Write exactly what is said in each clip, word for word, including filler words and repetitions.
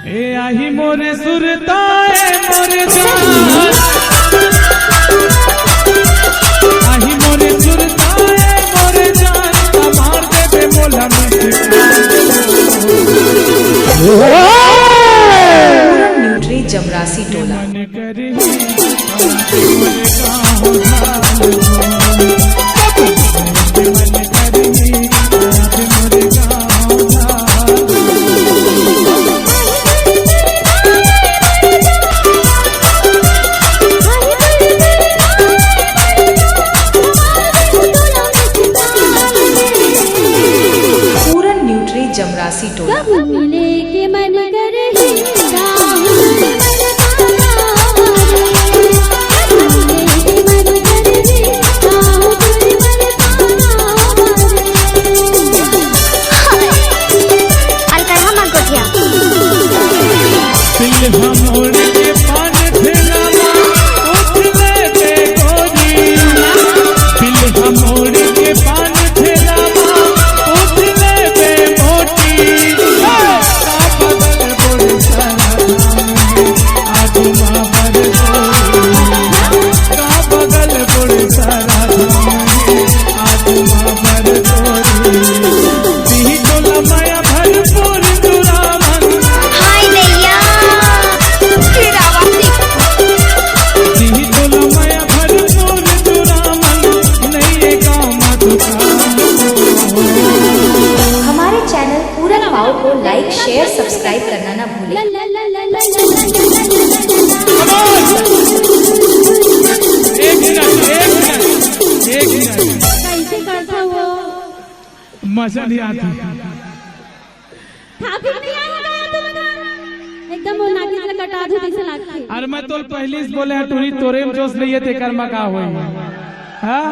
ए आही मोरे सुरता ए मोरे जान, आही मोरे सुरता ए मोरे जान, त मार देबे मोला मुस्कान। पूरन न्यूट्री जमरासी टोला। मन करही पूरन न्यूट्री जमरासी टोला। कब मिले के मन करही, राहुल मन पाना रे। कब मिले के मन करही, राहुल मन पाना रे। अलकरहा मन कोठिया। पिलहा मोड़ के पान ठेला मा उठ ले बे गोरी। पिलहा मोड़ के पान ठेला मा उठ ले बे मोटी। का बगल बड़ सारा धाम है, आजू मा भर गोरी। का बगल बड़ सारा धाम है, आजू मा भर गोरी। दिही तोला माया भरपूर दुरावन। हाय दैया। फिर आवाज। दिही तोला माया भरपूर दुरावन, नइये गाँव मा दुकान। हमारे चैनल पूरन पाव को लाइक, शेयर, सब्सक्राइब करना ना भूलें। एक मिनट, एक मिनट, एक मिनट। कैसे करता वो? मजा नहीं आती। ट्रैफिक नहीं आया क्या तुम लोग? एकदम वो नागिन से कटा दो, जैसे लागती। अरे मैं तो पहले से बोले हैं, टूरी तोरे में जोश नहीं है, तेकर में का होई? हाँ?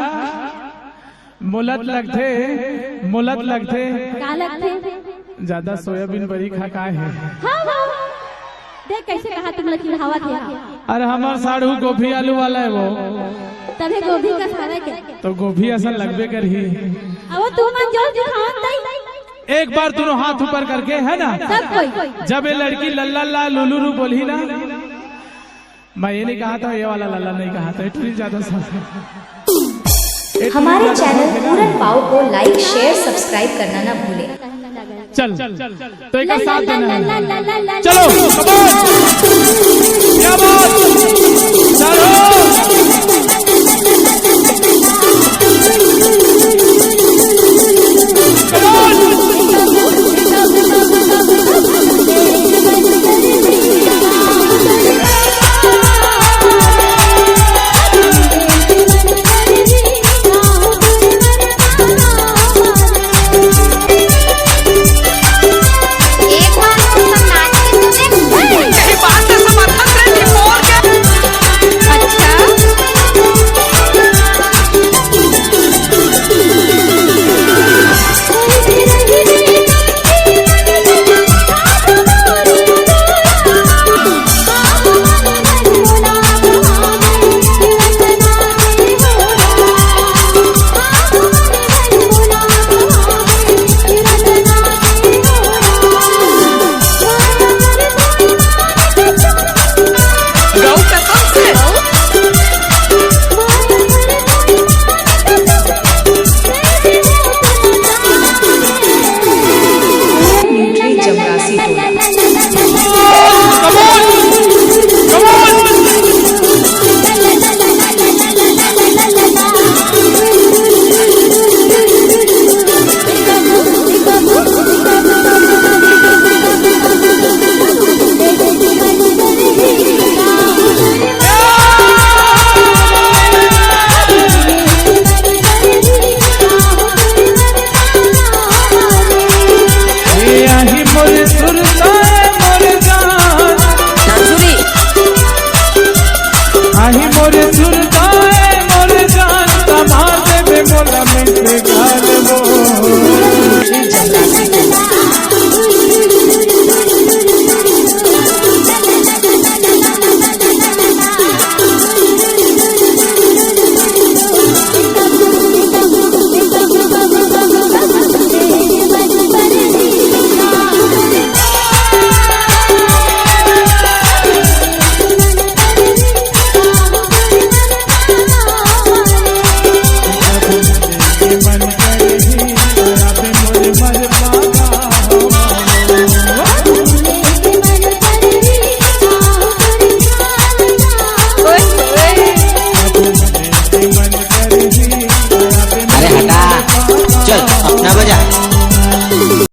मोलत लगथे, मोलत लगथे। का लगथे? ज्यादा सोयाबीन बरी खा का है? हाँ, हाँ। देख कैसे कहा तुम लोग चिढ़ावा थे। अरे हमार साढ़ू गोभी आलू वाला है वो। तबे गोभी का खावे के। तो गोभी असन लगबे करही। अब तुम मन जोश दिखाओ तई। एक बार दोनों हाथ ऊपर करके, है ना? सब कोई। जब ये लड़की लल्ला ला लुलु लु बोलही ना, मैं ये नहीं कहा था, ये वाला लल्ला नहीं कहा था, ये टूरी ज्यादा सा। हमारे चैनल पूरन पाव को लाइक, शेयर, सब्सक्राइब करना ना भूलें। चल, तो एक साथ देना है। चलो, come on।